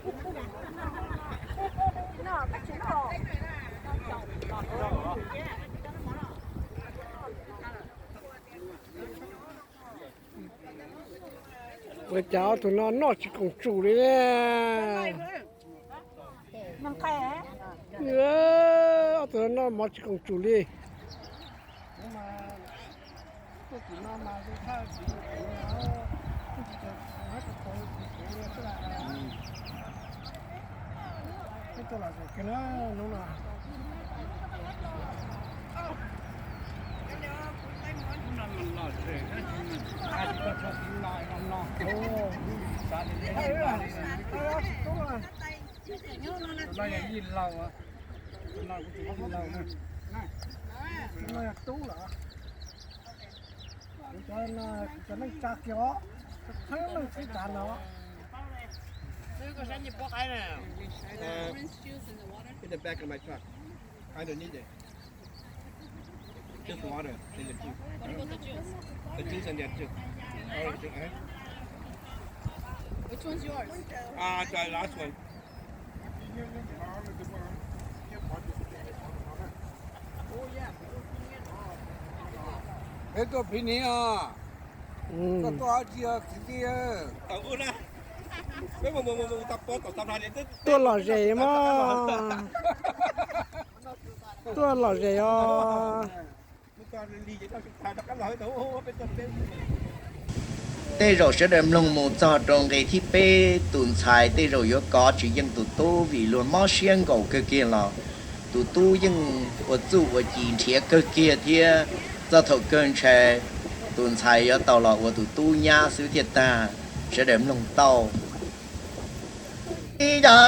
Ua cas ob tug no noj tsis koom tsum li ne? Ob tug no noj mov tsis koom tsum li. Tub lawm. Kuv cov, kuv cov neej tsa kiag os, thawj leej txhib tsav no. In the back of my truck. I don't need it. Just water and the juice. The juice and the juice. Orange juice, eh? Which one's yours? Ah, the last one. Peb tuaj phiv niv os. Koj tuaj ob tsi os kwv tij. Tuaj lom zem mog. Tuaj lom zem os. Tej zaum sawv daws mloog mus txog rau nqe thib peb, tus ntxhais tej zaum yuav kov tsis yeej tus tub vim luag mob siab nkaus kawg kiag los tus tub yeej ua txuj ua ci nrhiav kawg kiag thiab txog thaum kawg ntshai tus ntxhais yuav tau los ua tus tub nyab xwb thiaj tag. Sawv daws mloog tau. Ib yam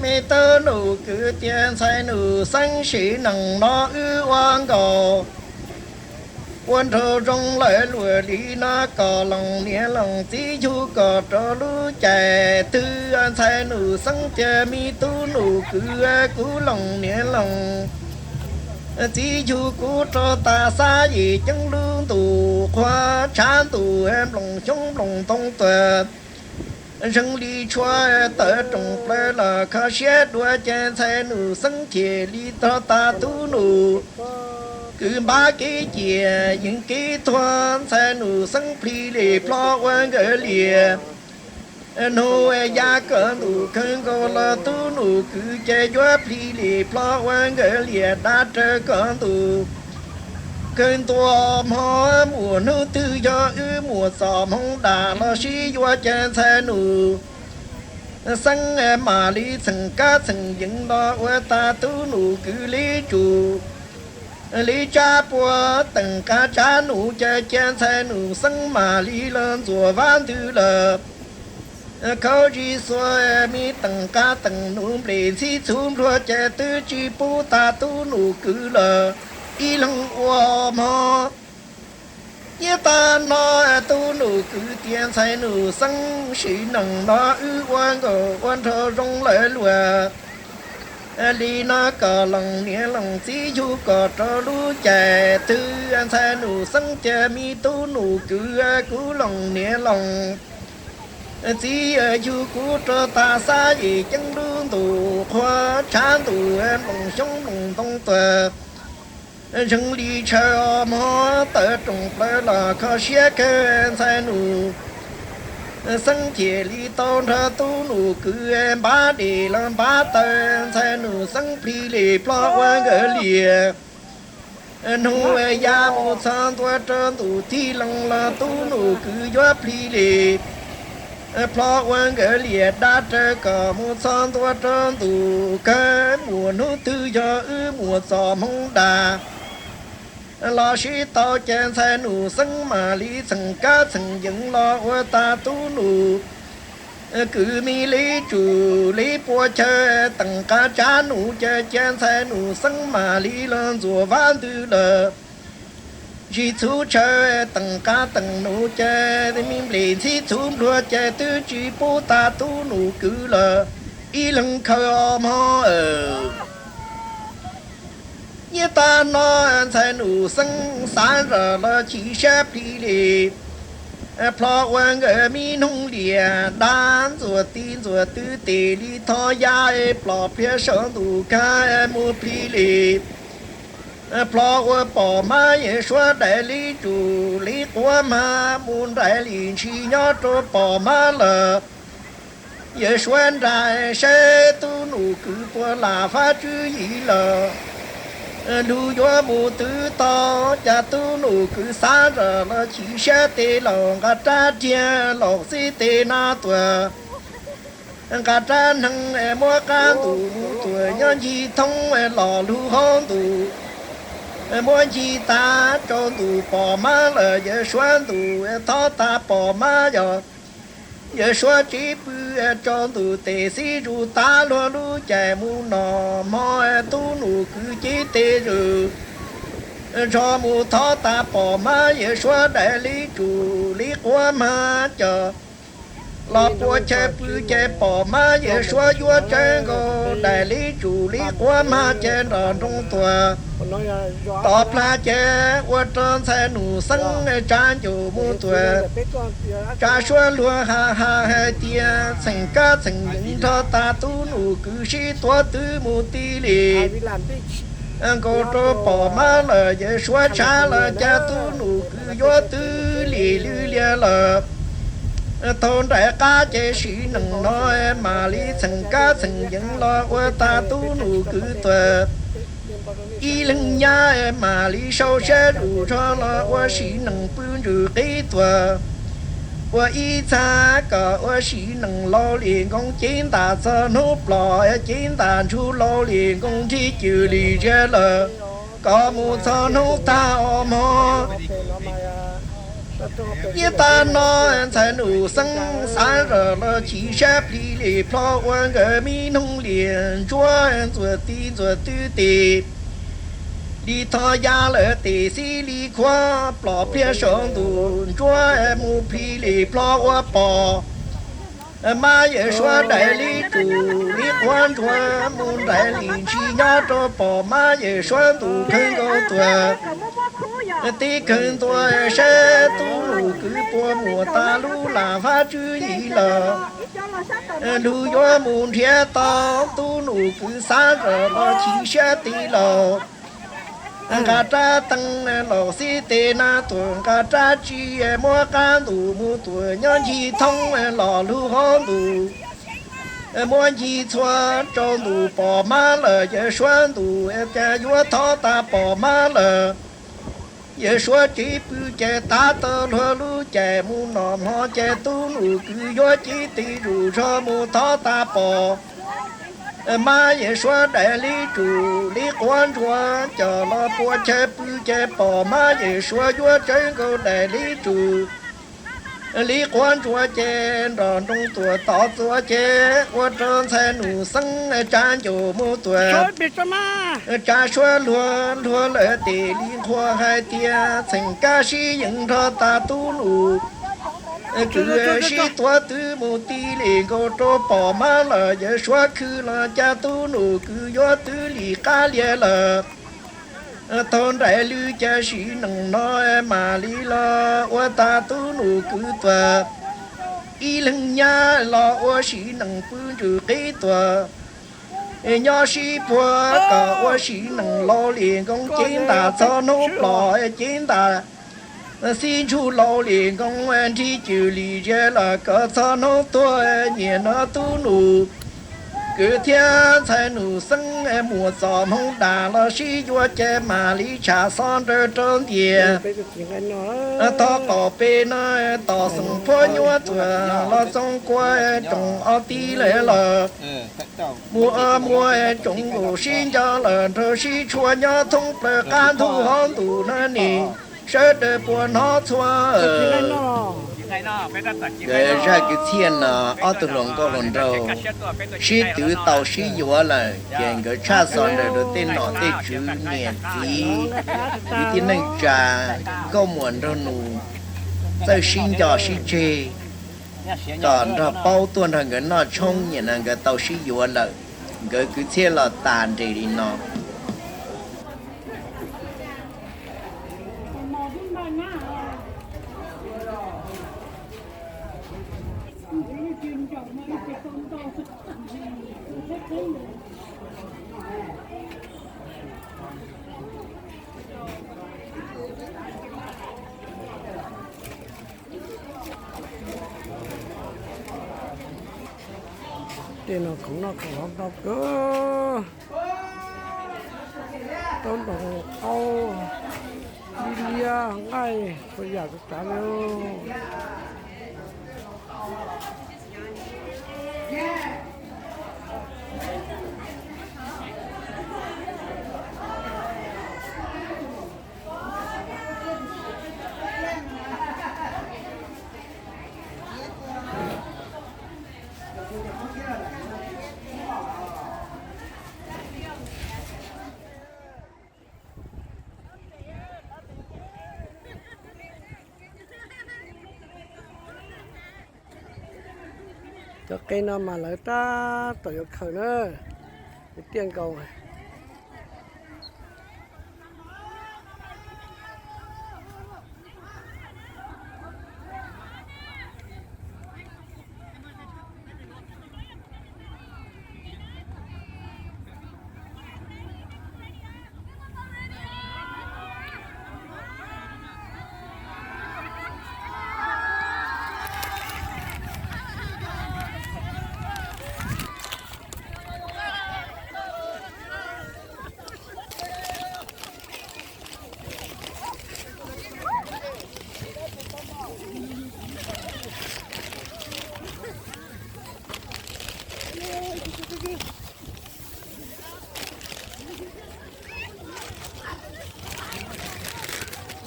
me tub nus kwv tias ntxhais nus xeeb sim neej no wb ua nkaus ua nraug zoo lawm luag li no kom loos niam loos txiv yug kom rau lub caij twg ntxhais nus xeeb tias me tub nus kwv kuv loos niam loos txiv yug kuv rau tas xab yim ceeb lub ntus qhua tshav ntuj nploos xyoob nploos ntoo tuag zeeg li tshuaj tawm rooj plaws los kho siab dua ces ntxhais nus xeeb thiaj li rau tas tub nus kwv npab kev ciaj yeej kev tuag ntxhais nus xeeb plhis li plho ua nkawd liam. Hnub ya kom ntuj kawg nkaus los tub nus kwv ces yuav plhis li plho ua nkawd liam dab raws kom ntuj kawg ntua hmo. Muaj hnub twg yog wb muaj txoj hmoov dam los sib yuav ces ntxhais nus xeeb mam li txheem kab txheem yees los ua tas tub nus kwv li tsum li tsab puag teem qab tsab nus ces cia ntxhais nus xeeb mam li los ntxuav vab ntwg lawm. Khaub zig xuas me teem qab teem nus nplej ntxhib txhuv npluag ces twb tsis pub tas tub nus kwv lawm ib leeg ua hmo. Nyob tag no tub nus kwv tias ntxhais nus xeeb sim neej no wb ua nkaus ua nraug zoo lawm luag li no kom loos niam loos txiv yug kom rau lub caij twg ntxhais nus xeeb tias me tub nus kwv kuv loos niam loos txiv yug kuv rau tas xab yim ceeb lub ntus qhua tshav ntuj nploos xyoob nploos ntoo tuag zeeg li tshaw hmo tawm rooj plaws los kho siab kawg ntxhais nus xeeb thiaj li tau nrog tub nus kwv npab dej los npab taws ntxhais nus xeeb plhis li plho ua nkawd liam. Hnub ya mus txog ntua rau ntuj tig loos los tub nus kwv yuav plhis li plho ua nkawd liam dab raws kom mus txog ntua rau ntuj kawg. Muaj hnub twg yog wb muaj txoj hmoov dam los sib tau ces ntxhais nus xeeb mam li txheem kab txheem yees los ua tas tub nus kwv me li tsum li puas chaw teem qab tsab nus ces cia ntxhais nus xeeb mam li los ntxuav vab ntwg lawm. Zig txhuv tshaw teem qab teem nus ces me nplej ntxhib txhuv npluag ces twb tsis pub tas tub nus kwv lawm ib leeg khaws ob hmo. Nyob tag no ntxhais nus xeeb xav zoj los chim siab plhis li Plho ua nkawd mi noog liam dab ntxuav ti ntxuav tw tes li thov ya es plom pliag saum ntuj kag mus plig li. Plho ua pom mab Yawm Suav daim li tsum li quav mag mus nraim li ntshis nyob rau pom mab lawm. Yawm Suav nraim saib tub nus kwv puas lam fab tswv yim lawm. Lug yuav mus twv tau cas tub nus kwv xav zam los chim siab tes laus nqa rab riag laus xib tes na tuam. Nqa rab hneev muab qab ntuj mus tuam nyob ncig thoob los lug hauv ntuj. Muab ncig tag rau ntuj pom mab lawm Yawm Suav ntuj thov tag pom mab yog. Yawm Suav tsev pw rau ntuj tes xib zus tag luag lub caij mus no hmo tub nus kwv cev tes zws nrho mus thov tag pom mab Yawm Suav daim li tsum li quav mag coj los puas chaw pw ces pom mab Yawm Suav yuav tsawv nkaus daim li tsum li quav mag ces nrog nroo tuag. Tom plag ces ua rau ntxhais nus xeeb tsa ncauj mus tuag. Tsa suab luag ha ha hais tias txheem kab txheem yeev nrho tag tub nus kwv sib tuav twv mus ti li nkaus rau pom mab lawm Yawm Suav tshav los cas tub nus kwv yuav twv li lwj lias lawm. Thaum nraim qab ces sim neej no mam li txheem kab txheem yeev los ua tag tub nus kwv tuag. Ib leeg nyab mam li sau siab zus zog los ua sim neej pw ntsws qib tuag. Ua ib txha kom ua sim neej laus li nkoos cev ntas txog hnub plos cev ntas ntsuj laus li nkoos nrig cwm li ziab lawm kom mus txog hnub tag os mog. Yog tag no ntxhais nus xeeb xav zam los chim siab plig li plho ua nkawd mi noog li ntsuab ntxuav ti ntxuav twb tes li thov ya lawm tes xib li khuav plom pliag saum ntuj ntsuab mus plig li plho ua pom mab Yawm Suav daim li tsum li quav ntsuav mus nraim li ntshis nyob rau pom mab Yawm Suav ntuj kawg nkaus tuag. Tib kawg ntua saib tub nus kwv puas muaj tas lub lam fab tswv yim lawm. Lug yuav mus nrhiav tau tub nus kwv xav zam los chim siab ti laus. Nqa rab teeg laus xib tes na tuam nqa rab tsi muab qab ntuj mus tuam nyob ncig thoob los lug hauv ntuj. Muab ncig txhua rau ntuj pom mab lawm Yawm Suav ntuj cas yuav thov tag pom mab lawm. Yawm Suav tsev pw ces tav tau luag lub caij mus no hmo ces tub nus kwv yuav cev tes zus zog mus thov tag pom mab Yawm Suav daim li tsum li quav ntsuav coj los puas chaw pw ces pom mab Yawm Suav yuav tsawv nkaus daim li tsum li quav ntsuav ces nrog nroo tuam tom txuas ces ua rau ntxhais nus xeeb tsa ncauj mus tuam. Tsa suab luag luag lawm tes li nqhuas hais tias txheem kab sib yeev nrho tag tub nus kwv sib tuav twv mus ti li nkaus rau pom mab lawm Yawm Suav khw los cas tub nus kwv yuav twv li qab lias lawm. Thaum nraim lwj cas sim neej no mam li los ua tag tub nus kwv tuag. Ib leeg nyab los ua sim neej pw ntsws qib tuag. Nyob sib puag kom ua sim neej laus li nkoos cev ntas txog hnub plos cev ntas xib ntsug laus li nkoos nrig cwm li ziab los kom txog hnub tuag. Nyiam no tub nus kwv thiab ntxhais nus xeeb muaj txoj hmoo dam los sib yuav ces mam li tsham xov nraws rau ntiag. Thov qaum pem no tos xoom phuab nyuaj tuag los txoov kua tsoom ob tib lawm los mus muaj tsoom nkaus sib nco lawm nraug sib tshua nyob thoob plaws qab ntuj hauv ntuj no ne. Sawv daws puas hnov txhua? Zaj kwv txhiaj no ob tug hluas nkauj hluas nraug sib twv tau sib yuav lawm ces nkawd tshaj xov nraws rau tej nom tej tswv niam txiv kwv tij neej tsa nkauj muam nraug nus txawj sib nco sib tseg kom nrog paub tuaj nrog nkawd noj tshoob. Nyiam no nkawd tau sib yuav lawm. Nkawd kwv txhiaj los tas nres li no. Tej no khoom noj khoom haus ntau kawg, taub ntoos qaub, dib liab nqaij, txhua yam txhua tsav li. Cov qe no mas lawv tab tom yuav khaws na, tiaj nkaus.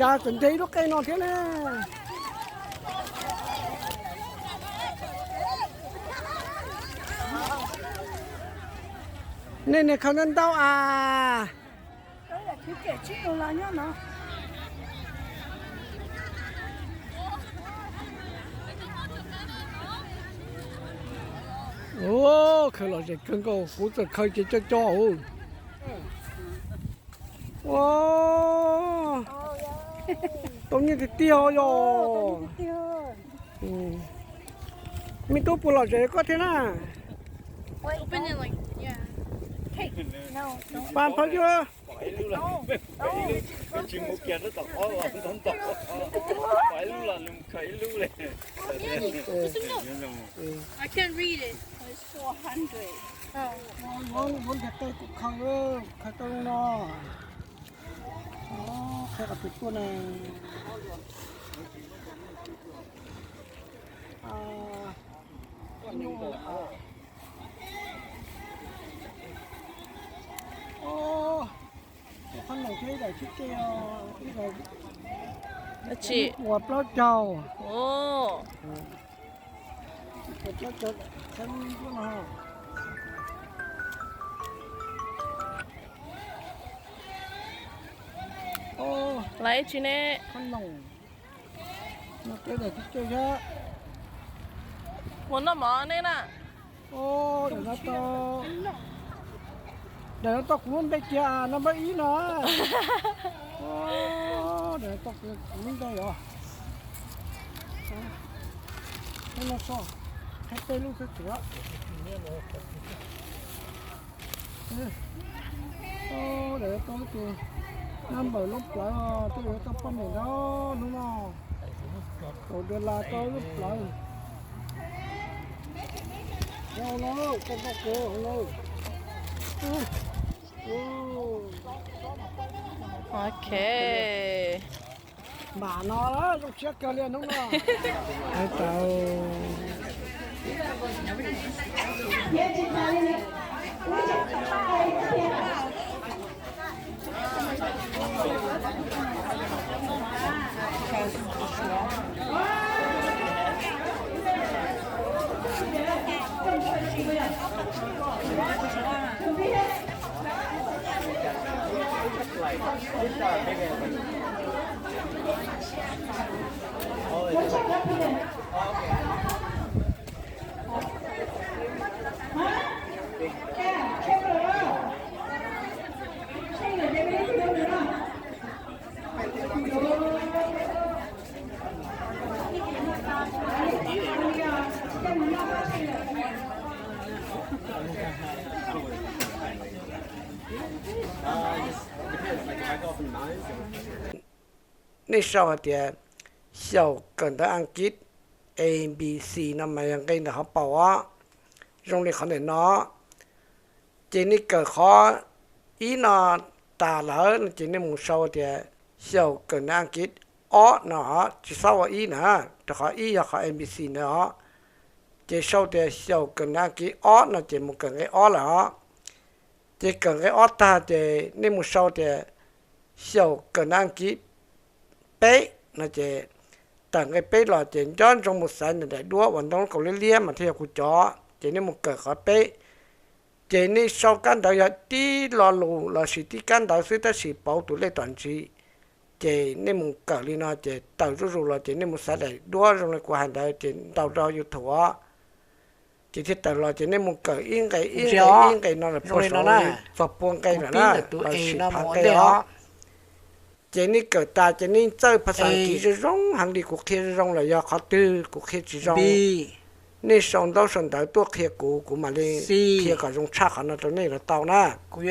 Cas tseem nce ib lub qe no thiab ne. Nej niag khaws ntau ntau as. Ua, khaws lom zem kawg nkaus, kuv txawm khaws ces co co. Ua, tau nyiaj tiag tiag yog. Me tub puas lom zem koj thiab na? Pas phov ywg. Muab ntiag tau kuv khaws, khaws tau no. Qhia kom tus tuaj na. Qhab noom thiab ib daim tsheb ib puas plaub caug. Laiv tsis ne? Qhab noom. Mus noj mov ne na. Daim no tau kuv lub npe tias number ib no. Daim no tau kuv lub npe os. Qhib no so, qhib peb lub xwb tsuav. Daim no tau tus nab npawm lub plawv, tej yuav tau poj niam ntau hnub no. Kaum dollar tau lub plawv. Ok. Mam no zoo siab kawg li hnub no. Hais tau. nej sau hais tias xyaum kawm ntawv Askiv A B C no mas yog nqe ntawm qhov paus os. Zoo li qhov ntawm no, ces nej kawm qhov ib no tas lawm no ces nej mus sau tias xyaum kawm ntawv Askiv ob no, tsis txhob ua ib na, rau qhov ib yog qhov A B C ntawd os. Ces sau tias xyaum kawm ntawv Askiv ob no ces mus kawm nqe ob lawm os. Ces kawm nqe ob tag ces nej mus sau tias xyaum kawm ntawv Askiv peb no ces tawm nqe peb los ces nco ntsoov mus xaiv daim duab uas ntoo lub kaus liab liab mas thiaj yog kuv cov, ces nej mus kawm qhov peb. Ces nej sau kab ntawv yog tib lo lus lossis tib kab ntawv xwb tab sis pauv tus lej tom ntsis. Ces nej mus kawm li no ces tawm zuj zus los ces nej mus xaiv daim duab zoo li kuv hais ntawd ces ntaus rau YouTube os. Ces thiaj tawm los ces nej mus kawm ib nqe ib nqe ib nqe no lawm puag saud txog pua nqe lawm na, lossis phav nqe os. Ces nej kawm tas ces nej txawj phas xas Askiv zoo zoo heev li, kuv qhia zoo zoo los yog qhov twg kuv qhia tsis zoo, nej sau ntaub sau ntawv tuaj qhia kuv, kuv mam li qhia kom zoo tshaj qhov no rau nej los tau na. Mas kuv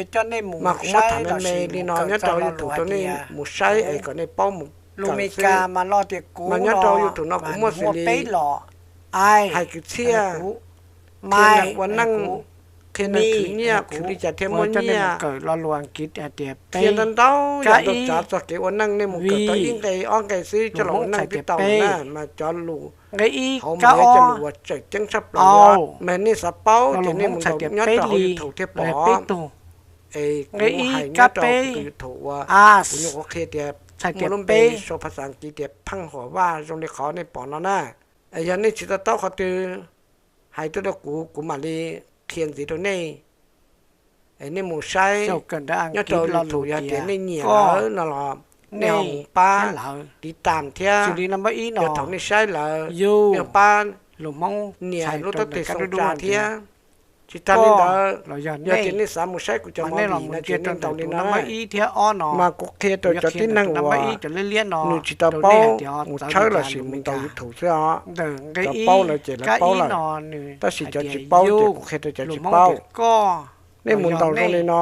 muab tham me me li no nyob rau YouTube rau nej mus saib es kom nej paub mus kawm xwb. Mas nyob rau YouTube no kuv muaj xws li hais kwv txhiaj, qhia neeg ua neej, qhia neeg khwv nyiaj, khwv li cas thiaj muaj nyiaj, qhia ntau ntau yam ntau tsav txog kev ua neej, nej mus kawm tau ib nqe ob nqe xwb coj los ua neej twb tau na. Mas cov lus hauv mas yog cov lus uas tseem ceeb tshaj plaws, mas nej xav paub ces nej mus ntaus nyob rau hauv YouTube thiaj pom. Es kuv hais nyob rau kuv tus YouTube uas kuv nyuam qhuav qhia tias muaj lub npe sau phas xas Askiv tias pheej huam vaj zoo li qhov nej pom no na. Yog nej tsis to taub qhov twg, hais tuaj rau kuv, kuv mam li qhia ntxiv rau nej. Nej mus saib nyob rau YouTube, yog tias nej nyiam lawm no los nej ho mus pab tiv tam thiab. Yog thaum nej saib lawm nej ho pab nias lub tau tes xoo tsa thiab. Tsis tas li ntawd, yog tias nej xav mus saib kuv cov movie no ces nej ntaus li no, mas kuv qhia rau cov tib neeg uas nws tsis tau paub mus tshawb lossis mus ntaus YouTube xwb os. Cov paub lawm ces lawv paub lawm, tab sis cov tsis paub ces kuv qhia rau cov tsis paub. Nej mus ntaus zoo li no,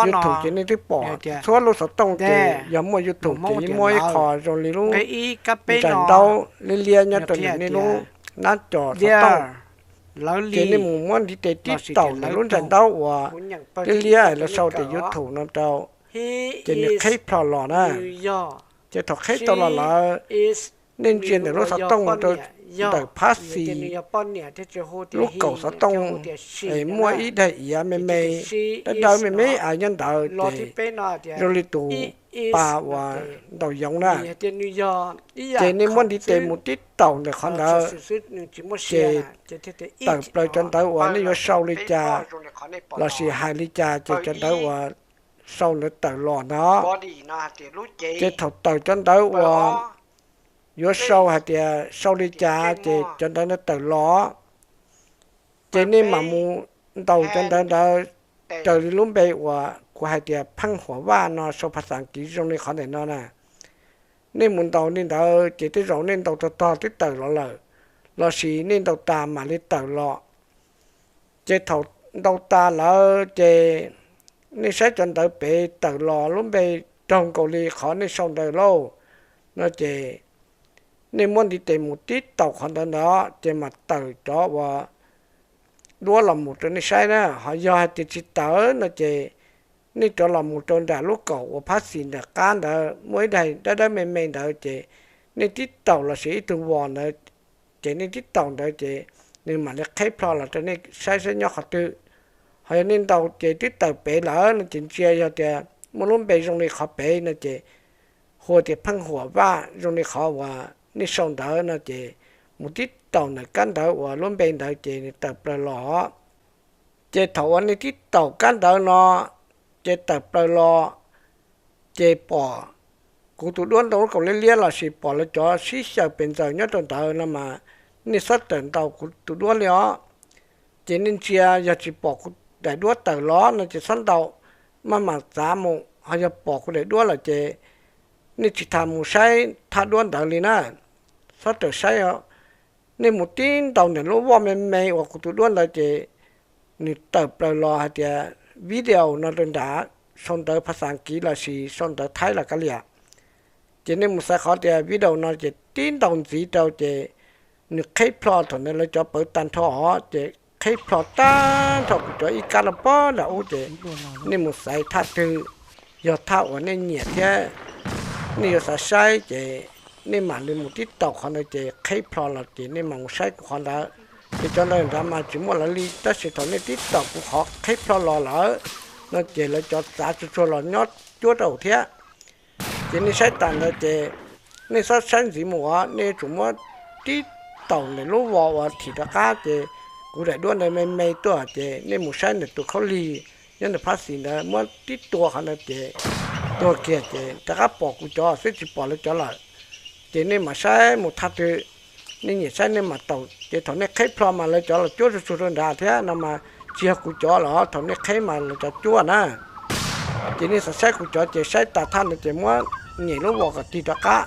YouTube ces nej twb pom txhua lub xov tooj ces yog muaj YouTube ces yeej muaj ib qho zoo li lub ntsais ntaub liab liab nyob rau ntawm nej lub nab cov xov tooj. Ces nej mus muab ntiv tes tib taum ntawm lub ntsais ntaub uas liab liab lawv sau tias YouTube no rau, ces nws qheb plho los na. Ces thaum qheb tau los lawm, nej ntsia ntawm lub xov tooj rau ntawm phab xis lub kaum xov tooj, es muaj ib daim iav me me dawb dawb me me av nyob ntawd ces zoo li tus pas uas ntaus yoov na. Ces nej muab ntiv tes mus tib taum ntawm qhov ntawd, ces tawm plaws cov ntawv uas nej yuav sau li cas lossis hais li cas ces cov ntawv uas sau ntawd tawm los ntag. Ces thaum tawm cov ntawv uas yuav sau hais tias sau li cas ces cov ntawv ntawd tawm los. Ces nej mam mus ntaus cov ntawv ntawd raws li lub npe uas kuv hais tias pheej huam vaj no sau phas xas Askiv zoo li qhov ntawm no na. Nej mus ntaus li ntawd ces tej zaum nej ntaus tog tog twb tawm los lawm, lossis nej ntaus tas mam li tawm los. Ces thaum ntaus tas lawm ces nej saib cov ntawv pem tawm los lub npe raug nkaus li qhov nej sau ntawd lauj, no ces nej muab ntiv tes mus tib taum qhov ntawd ntawd ces mam tawm cov uas duab los mus rau nej saib na. Ho yog hais tias tsis tawm no ces nej rov los mus rau nram lub kaum uas phab xis nram qab ntawd muaj ib daim dawb dawb me me ntawd ces nej tib taum lossis ib tug vos ntawd, ces nej tib taum ntawd ces nws mam li qheb plho los rau nej saib saib nyob qhov twg. Ho yog nej ntaus ces twb tawm pem lawm no ces ntsia yog tias muaj lub npe zoo li qhov pem no ces hu tias pheej huam vaj zoo li qhov uas nej sau ntawd no ces mus tib taum ntawm kab ntawv uas lub npe ntawd ces nws tawm plaws los. Ces thaum uas nej tib taum kab ntawv no ces tawm plaws los, ces pom kuv tus duab ntoo lub kaus liab liab lossis pom lawv cov sib xyaw pes ntxaws nyob rau ntawd no mas nej txhob rawm ntaus kuv tus duab li os. Ces nej ntsia yog tsis pom kuv daim duab tawm los no ces txhob ntaus, maj mam txav mus. Ho yog pom kuv daim duab lawm ces nej tsis tas mus saib thaj duab ntawd li na, txhob rawm saib. Nej mus tib ntaus ntawm lub voj me me uas kuv tus duab ntawd ces nws tawm plaws los hais tias video no rau nrad, sau ntawv phas xas Askiv lossis sau ntawv Thaib los kav liam. Ces nej mus xaiv qhov tias video no ces tib ntaus ntxiv rau ces nws qheb plho thaum ntawd lawv cov pawv tag nrho os, ces qheb plho tag nrho kuv cov ib kab los pog nram ub ces nej mus xaiv thaj twg, yog thaj uas nej nyiam thiab nej yuav xav saib ces nej mam li mus tib taus qhov ntawd ces qheb plho los ces nej mam mus saib kuv qhov ntawd. Ces cov ntawd nrad mas tsis muaj lawv li, tab sis thaum nej tib taus kuv qhov qheb plho los lawm no ces lawv cov txav tsuag tsuag los nyob cuab rau thiab. Ces nej saib tas ntawd ces nej txhob saib ntxiv mus os, nej yuav tsum muab tib taus ntawm lub vos uas thim rov qab ces kuv daim duab ntawd me me tuaj ces nej mus saib ntawm tus khaub lig nyob ntawm phab xis ntawd muab tib tua qhov ntawd ces tuag kiag ces rov qab pom kuv cov xwb tsis pom lawv cov lawm. Ces nej mam saib mus thaj twg, nej nyiam saib nej mam taus ces thaum nej qheb plho mas lawv cov los cuab tsuag tsuag rau nrad thiab no mas tsis yog kuv cov los thaum nej qheb mas lawv cov cuab na. Ces nej xav saib kuv cov ces saib tas thaj ntawd ces muab nyem lub vos kom tig rov qab.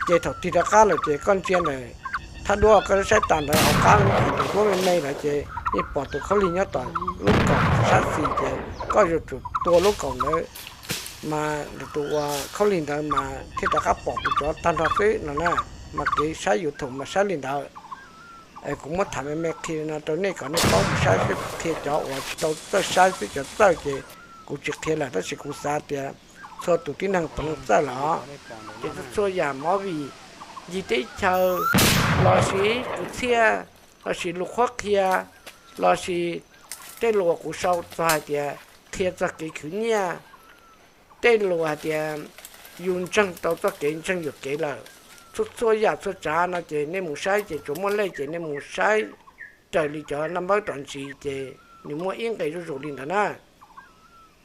Ces thaum tig rov qab lawm ces koj ntsia ntawm thaj duab koj saib tas ntawd hauv qab tus duab me me lawm ces yeej pom tus khaub lig nyob tom lub kaum sab xis ces koj yuav tsum tua lub kaum ntawd mas tus ua khaub lig ntawd mas thiaj rov qab pom kuv cov tag nrho xwb no na. Mas kev saib YouTube mas saib li ntawd. Kuv muab tham me me qhia no rau nej kom nej paub mus saib xwb, kuv qhia cov uas tsis tau txawj saib xwb, cov txawj ces kuv tsis qhia lawm, tab sis kuv xav tias txhua tus tib neeg puav leej txawj lawm os. Ces txhua txhua yam movie, ncig teb chaws, lossis kwv txhiaj, lossis lus qhuab qhia, lossis tej lus uas kuv sau txog hais tias qhia txog kev khwv nyiaj, tej lus hais tias yus ntseeg tau txoj kev ntseeg yuam kev lawm, txhua txhua yam txhua tsav no ces nej mus saib ces tsuas muaj lej ces nej mus saib raws li cov naj npawb tom ntsis ces nws muaj ib nqe zuj zus li ntawd na.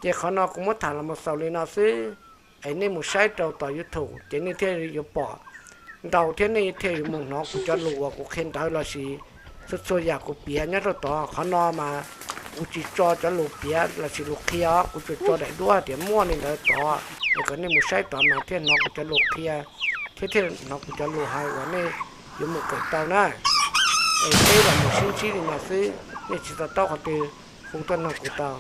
Ces qhov no kuv muab tham los mus xaus li no xwb, es nej mus saib rau tom YouTube ces nej thiaj yuav pom ntau thiab nej thiaj yuav mus hnov kuv cov lus uas kuv qhia ntawd lossis txhua txhua yam kuv piav nyob rau tod. Qhov no mas kuv tsis tso cov lus piav lossis lus qhia, kuv tsuas tso daim duab tias muaj li ntawd tod, es kom nej mus saib tod mas thiaj hnov kuv cov lus qhia thiab thiaj hnov kuv cov lus hais uas nej yuav mus kawm tau na. Es peb los mus sib ntsib li no xwb, nej tsis to taub qhov twg hu tuaj nug kuv tau.